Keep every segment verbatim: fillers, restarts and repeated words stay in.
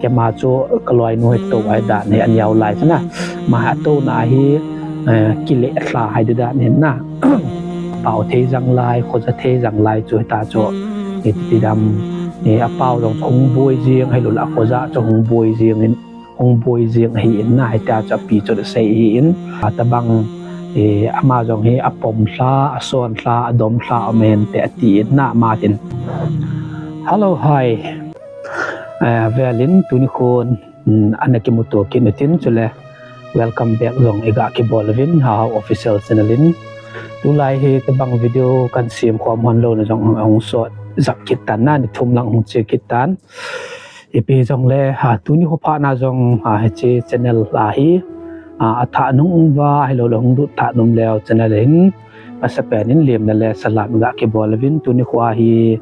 Keima chu kaloinu hi tou ai dan hi aneo lai chuna. Ama hi atouna hi, eh, kile lha hai di dan hi na. Pao thei jang lai, khoja thei jang lai chu hita chu. Iti dam, eh, apao jong hung boi jing, hai lo la khoja chu hung boi jing in, hung boi jing hi in na, hita chu api chu sei hi in. Atabang, eh, ama jong hi apom lha, ason lha, adom lha, amen te ati in na, ama tin. Hello, hi. Eh, velin tuni khun, mm, ana kimuto kit utin chule welcome back jong iga kibol uvin Hahao Official Channel in. Tulai hi tabang video kan siam khom hon lou na jong hung sot jak kit tan na, ni thum lang hung che kit tan. Ipi jong le, ha, tuni kho pha na jong, ha, hiche channel la hi, ha, atha nung um va, hi lo le hung lut tha num leo channel hin. Masapen in lim na le salam ga kibol uvin tuni kho hi,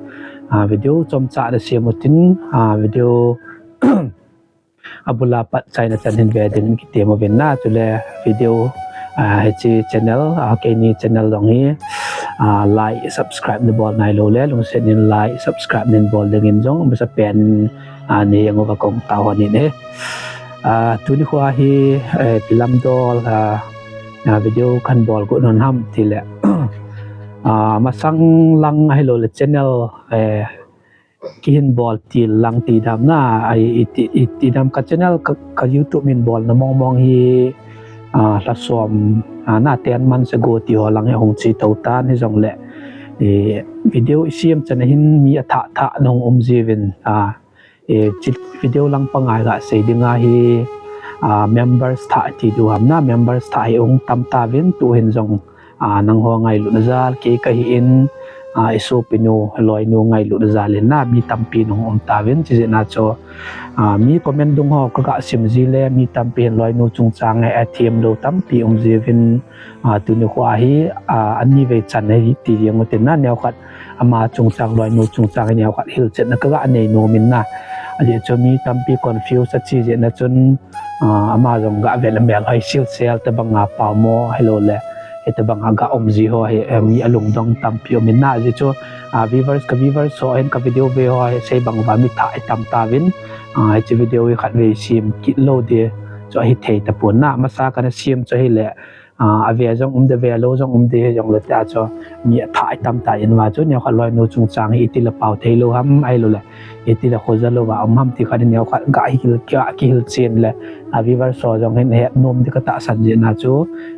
ha, video chomcha na siam utin, ha, video abula pat chaina chan hin ve ding kitem uvin na chule video, ah, hiche channel, ah, keini channel jong hi, ah, like, subscribe na bol nai lo le lungset in like, subscribe na bol ding in jong masapen, ah, ni jong uva kong tao hon in e. Ah, tuni kho hi, eh, Pi Lamdol, ah, ah, video kan bol got non ham ti le. Ah, masang lang hi lo le channel, eh, kihin bol til lang ti dam na, ai iti, iti dam ka channel ka, ka YouTube min bol na mong mong hi, ah, lha som, ah, na ten man sa go ti ho lang hi hung chi to tan hi jong le, eh, video i siam chan hin mi atha tha nung um jiuvin, ah, eh, chi video lang pa ngai ga sei ding a hi, ah, members tha ti du ham na, members tha hi hung tam ta vin tu hin jong, ah, nang ho ngailutna jal, kei ka hi in, ah, i sopinu, loinu ngailutna jal in na, mi tampi nung um ta vin, chi jeh na chu, ah, mi comment dung ho ka ga sim ji le, mi tampi hin loinu chungchang e, a thiam lo tampi um jiuvin, ah, tuni kho hi, ah, ani vei chan hi ti jeng utin na, neo khat ama chungchang loinu chungchang hi neo khat hilchetna ka ga nei nom in na, ajeh chu mi tampi confuse a chi jeh na chun, ah, ama jong ga vel a mel hoi sil sel tabang a pao mo, hi lo le, hi tabang a ga um ji ho hi, eh, mi alungdong tampi um in na, ajeh chu, ah, viewers ka viewers ho hin ka video ve ho hi sei bang va mi tha i tam ta vin, ah, hiche video hi khat ve sim kit lo di chu ahi thei ta pon na, masa kana sim chu hi le, ah, ave jong um de, ve lo jong um de, jong le tia chu mi atha i tam ta in va chu neo khat loinu chungchang hi iti le pao thei lo ham, ai lo le iti le khoja lo va um ham ti khat neo khat ga hil, ga kihil chen le, ah, viewers ho jong hin he nom di ka tahsan jeh na chu,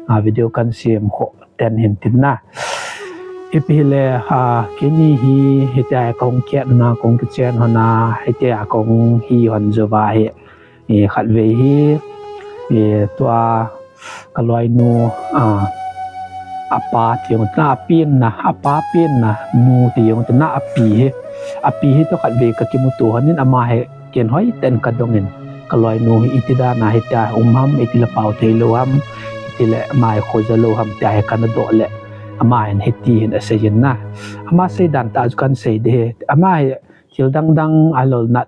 ah, video kan sim kho ten hin tin na. Ipi le, ah, keini hi, hitia kong kiat na, kong kichen hon a, hitia kong hi hon jo va hi, eh, khat ve hi, eh, tua, ka loinu, ah, apa ti jong na, api na, apa pi na, nu ti jong na, api hi, api hi to khat ve ka kimuto hon in ama hi, ken hoi ten ka dong in, ka loinu hi iti dan a hitia um ham, iti le pao thei lo ham, iti le ama hi khoja lo ham, tia hi kana doh le, ama hin hiti hin asei in na. Ama sei dan tah chu kan sei de hi, ama hi thil dang dang a lo nat,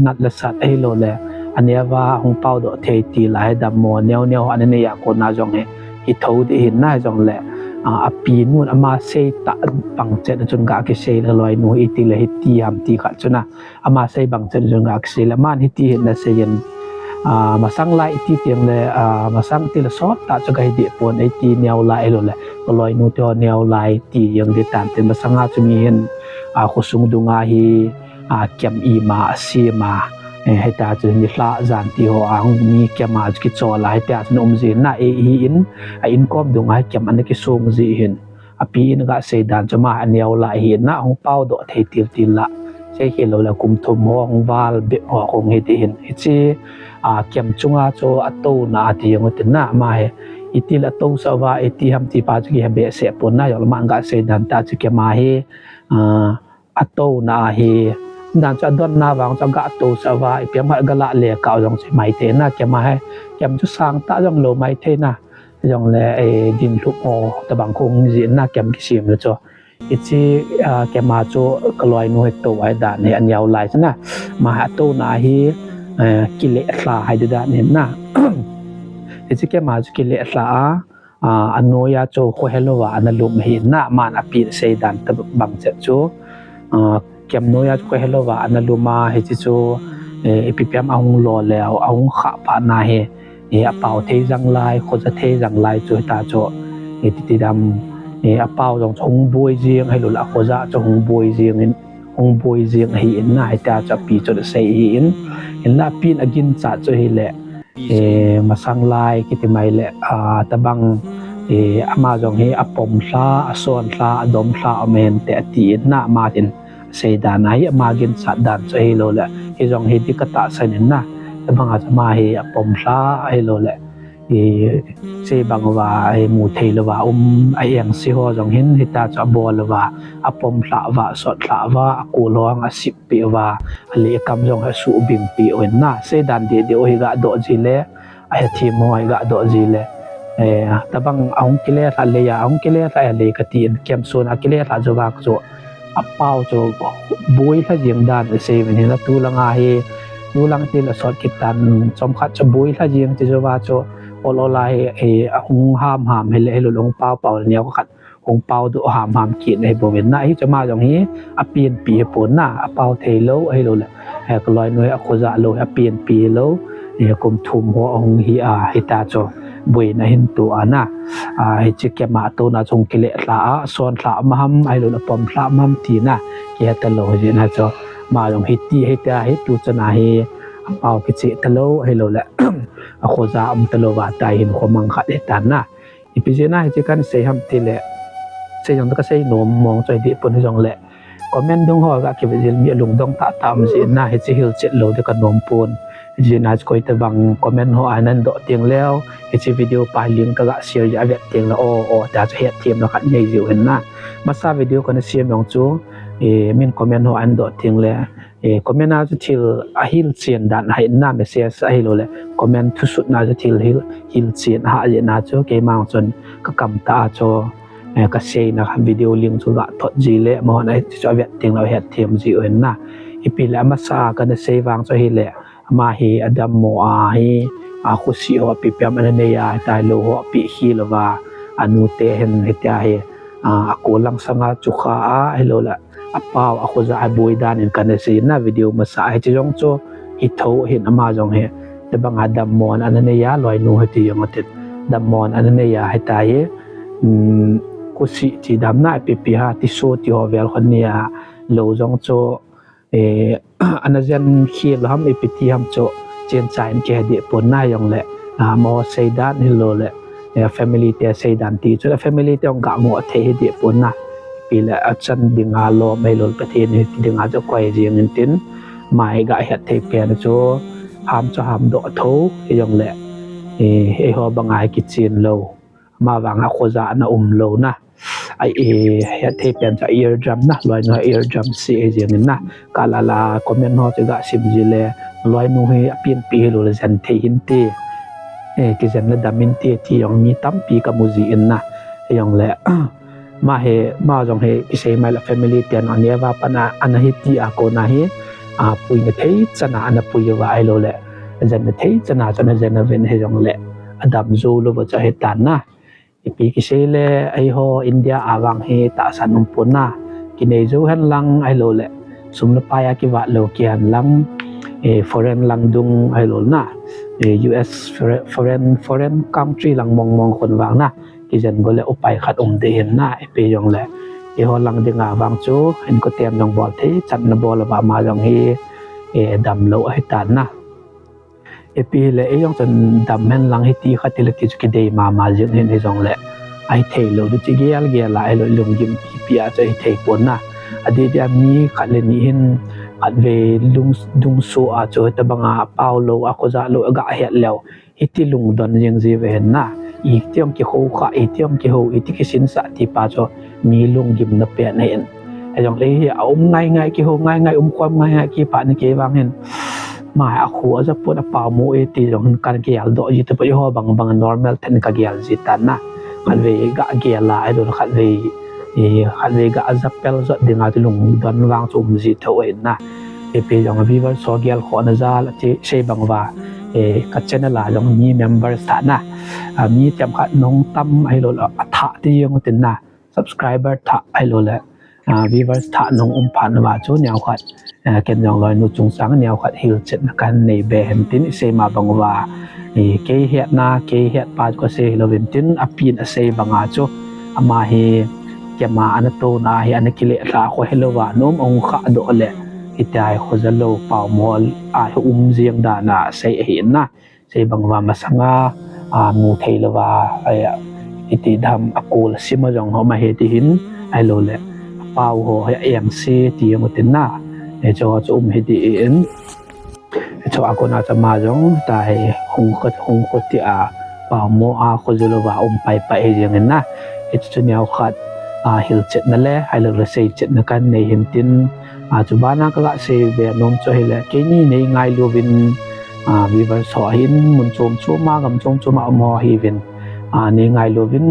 nat le sat ahi lo le, aneo va hung pao doh thei til a hi dam mo, neo neo ana nei a kona jong hi, hi tho di hin na jong le, ah, api nun ama sei tah bang chet na chun ga kisei le loinu iti le hiti ham ti khat chu na. Ama sei bang chet na chun ga kisei le aman hiti hin na sei in, ah, masang lai iti tiang le, ah, masang ti le sot tah chu ga hi di pon iti neo lai lo le, ka loinu te ho neo lai ti jeng di tan tin masang a chu mi hin, ah, khosung dung a hi, ah, kem ima, asima, eh, hita chu ni lha jan ti ho a hung mi kem a chu kichol a hita chu um ji na e hi in, a inkom dung a hi kem ana kisung ji hin. Api in ga sei dan chu ama aneo lai hi na hung pao doh thei til til la. Sei khel lo le kum thum ho hung val bep ho hung hi ti hin. Hiche, ah, kem chunga chu atouna ti jong utin na ama hi. Iti le ato sa va, iti ham ti pa chu kihe behseh pon na jong le aman ga sei dan tah chu kem a hi, ah, atouna hi, dan chu adon na vang chu aga to sa va, ipi ham khat ga la le kah jong chu mai thei na, kem a hi, kem chu sang tah jong lo mai thei na, jong le, eh, din lhup ho, tabang kong ji na kem kisim le chu. Hiche, ah, kem a chu ka loinu hi to ai dan hi aneo lai chu na, ama hi atouna hi, eh, kile lha hai di dan hi na. Hiche kem a chu kile lha a, ah, anoiya chu khohe lou va ana lum hi na, aman api sei dan tabang chet chu, ah, kem noiya chu khohe lou va ana lum a, hiche chu, Eh, ipi piam ahung lo leo, ahung kha pha na hi, eh, apao thei jang lai, khoja thei jang lai chu hita chu, eh, titi dam, eh, apao jong chu hung boi jing, ahilou le, khoja chu hung boi jing in, hung boi jing ahi in na, hita chu api chu asei ahi in, in la api in agin chat chu ahile, eh, masang lai kiti mai le, ah, tabang, eh, ama jong hi apom lha, ason lha, adom lha, amen te ati in na, ama tin. Seidan ahi ama ginchat dan chu ahilou le, hijong hi ding katahsan in na, tabang a chu ama hi apom lha ahilou le, i sei bang uva, i mu thei louva um, a engse ho jong hin hita chu abol uva, apom lha uva, asot lha uva, akol ho asip peh uva, alekam jong asuh bing peh u in na, seidan deh deh u hi gadoh ji le, ahethem ho hi gadoh ji le, eh, tabang ahung kile lha le ya, ahung kile lha ya le kati in, kemson a kile lha jou va chu, apao chu boi lha jing dan asei uvin, hila tulang a hi, tulang til asot kit tan, chomkhat chu boi lha jing ti jou va chu, ol ol a hi, hi ahung ham ham hile, hilou le hung pao pao le neo khat hung pao doh ham ham kit ahi bouvin na, hichu ama jong hi apianpi hi pon na, apao thei lou ahilou le, eh, kaloinu hi akhoja lou, apianpi lou, eh, kum thum ho ahung hi a, hita chu boina ahin to a na, ah, hiche kema tona chu hung kile lha a, son lha um ham, ahilou le pom lha um ham tina, kihe talou jeh na chu, ama jong hiti, hitia hi tu chan a hi, apao kicheh talou ahilou le, akhoja um talou va, tua hinkho mang khat hitan na. Ipi jeh a hiche kana sei ham tile, sei jong kasei nom mong chu ahi deh pon, hijong le comment dung ho ga kivet jil mi alungdong tah tah um jeh in na, hiche hilchet lou ding kanom pon. Hijeh a koi tabang comment ho a nahin doh teng leu, hiche video pa link kaga share jeh a avet teng le, o, o, tia chu hetthemna khat nei jiu hin na. Masa video kana sem jong chu, eh, min comment ho a nahin doh teng le, eh, comment a chu thil ahilchen dan ahi na, message ahilou le, comment thusutna chu thil hil, hilchen ahi jeh na chu, keima chun kakam tah a chu, eh, kaseina video link chu gathot ji le, amahon hichu avet teng le ahetthem ji u hin na. Ipi le amasa a kana sei vang chu ahile, ama hi adammo a hi, akhosih ho ipi piam ana nei a, hita lou ho apeh khel uva, anute hin hitia hi, a, akol lang sanga chu kha a, ahilou le, apao, akhoja aboi dan in kana sei na, video masa a hiche jong chu, hithou hin ama jong hi, tabang a dammo ana nei a, loinu hiti jong atin, dammo ana nei a, hita hi, um, khosih ti dam na, ipi pi ha, tiso ti ho vel khon nei a, lou jong chu, eh, ana jen khel ham, ipi ti ham chu, chencha in kihe deh pon na, hijong le, ah, amaho seidan hilou le, eh, family te seidan ti chu, family te hung ga mo thei hi deh pon na, ipi le achan dinga lom ahilou le, Pathen hiti dinga chu koi jing in tin, ama hi ga het thei pen chu, ham chu ham doh tho, hijong le, eh, eiho banga hi kichen lou. Ama vang a khoja na um lou na. Ai, eh, het thei pen chu eardrum na, loinu eardrum se ahi jeng in na. Kala la comment ho chu ga sim ji le, loinu hi apianpi hilou le jen thei hinte. Eh, kijen le dam inte ti jong mi tampi kamu ji in na. Hijong le, ama hi, ama jong hi kisei mai le family ten aneh uva pat a, ana hiti a kona hi, a, puina thei chan a ana pui uva ahilou le, jenna thei chan a chu ana jen uvin, hijong le, adam jou lou uva chu ahitan na. Ipi kisei le, eiho India a vang hi tahsan um pon na. Kinei jou hen lang ahilou le, sum le pai a kivat lou kihen lang, eh, foreign lang dung ahilou na. Eh, U S, fore-, foreign, foreign country lang mong mong khun vang na. Kijen go le upai khat um ding hin na, ipi jong le. Eiho lang dinga vang chu, inkoten jong bol thei chan na bol uva, ama jong hi, eh, damlou ahitan na. Ipi hile, eijong chun dam hen lang hiti khat hile ti chu kidei mama jing hin, hijong le, ahithei lou ding chu gel gel a, ahilou le lunggim pipi a chu ahithei pon na. Adeh deh a mi khat le ni hin, khatvei lung, lungso a chu hitabang a pao lou, akhoja lou, aga het leu, hiti lungdon jing ji ve hin na. Iti jong kihou kha, iti jong kihou, iti kisinsah ti pa chu mi lunggim na pen ahin. Hijong le hi aum ngai ngai, kihou ngai ngai, umkhom ngai ngai, kipah na kei vang hin. Ama hi akhu aja pon, apao mo e ti jong hin kana geldoh ji tapoi, eiho bang bang normal ten kagel ji tan na. Khatvei ga gel a, ahilou le khatvei, eh, khatvei ga aja pel jot dinga ti lungdon vang chu um ji thou ahin na. Ipi jong viewers ho gelkhohna jal a ti sei bang uva, eh, ka channel a jong mi members thah na. A, mi themkhat nung tam ahilou le, athah ti jong tin na. Subscriber thah ahilou le, a, viewers thah nung um phat uva chu neokhat, Ken jong loinu chungchang neokhat hilchetna kahin nei be hen tin, isei ma bang uva, kei hetna, kei hetpa chu kasei hilou vin tin, apin asei banga chu, ama hi keima ana touna hi ana kileh lhah kho hilouva, nom ahung khah doh leh, hitia hi Khojalou Paomo a hi um jeng dan a sei ahi in na. Sei bang uva masanga, a, mu thei louva, a, iti dam akol asim a jong ho ma he ti hin, ahilouleh, apao ho hi a engse ti jong utin na. Hicho chu um hi ti in. Hicho a kona chu ama jong, ta hi hung khut, hung khut ti a, Paomo a Khojalou a um pai pai hi jeng in na. Hichu chu neokhat, a, hilchetna le, ahilouleh seichetna kahin nei hin tin, a, chubana kaga sei be nom chu ahileh, keini nei ngailu vin, a, viewers ho ahin, mun chom chom a, gam chom chom a um ho ahiuvin, a, nei ngailu vin,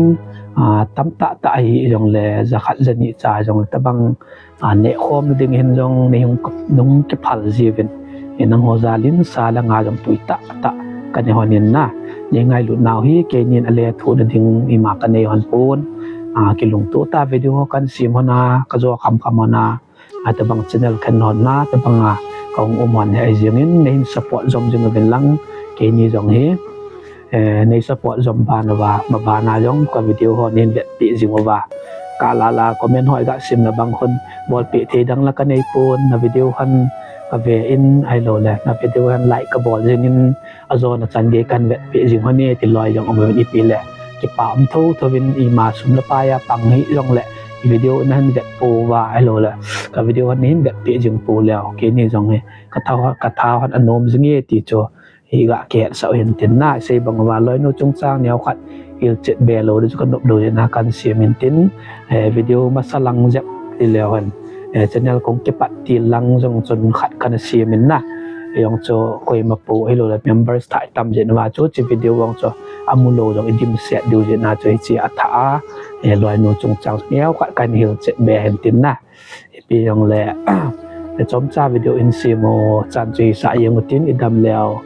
a, tamtah tah ahi jongleh, jakhat jani cha jongleh, tobang, a, nehkhom ding hin jong, nei hung, hung kiphal jiuvin, nangho jal in sa langa jong tui tah tah kanei hon in na. Nei ngailut nau hi, keinin alethuhna ding ima kanei hon pon, a, kilungtoh tah a video ho kahin sem hon a, kajo kham kham hon a, a, tobang channel khen hon na, tobanga kahung um hon hi ahi jeng in, neihin support jom jing uvin lang, keini jong hi, eh, nei support jom ban uva, mabana jong ka video ho neihin vetpeh jing uva. Kalala comment ho iga sim le bang hon, bolpeh thei dang la kanei pon, na video hon kave in, ahilouleh, na video hon like kabol jing in, ajona chan gei kahin vetpeh jing hon e ti loi jong um uvin, ipi le, kipa um thotho vin, ima sum le pai a pang hi jongleh, video nahin vetpou va, ahilouleh, ka video hon neihin vetpeh jing pou leu, keini jong hi, katha, katha hon anom jing e ti chu, hi ga kihetsah u hin tin na, isei bang uva loinu chungchang neokhat hilchet be lou ding chu kanop lou jeh a kahin sem hin tin, eh, video masa lang jep ti leu hen, eh, channel kahung kipat til lang jong chun khat kana sem in na. Jong chu koima pou ahilouleh members thah itam jeh uva chu, hiche video jong chu amu lou jong idimset diu jeh a chu hiche athah a, eh, loinu chungchang neokhat kahin hilchet be hin tin na. Ipi jongleh, chomcha video in sem u chan chu hisah jeng utin, idam leu,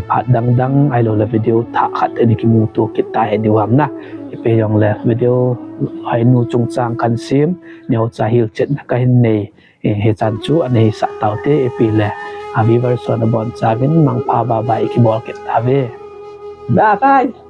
phat dang dang ahilouleh video thah khat in kimuto kit ta hi diu ham na. Ipi jongleh video loinu chungchang kahin sem, neocha hilchetna kahin nei, hichan chu ana hisah taute, ipi le, a, viewers ho nabonchauvin mangpha bye bye kibol kit tauve. Bye bye.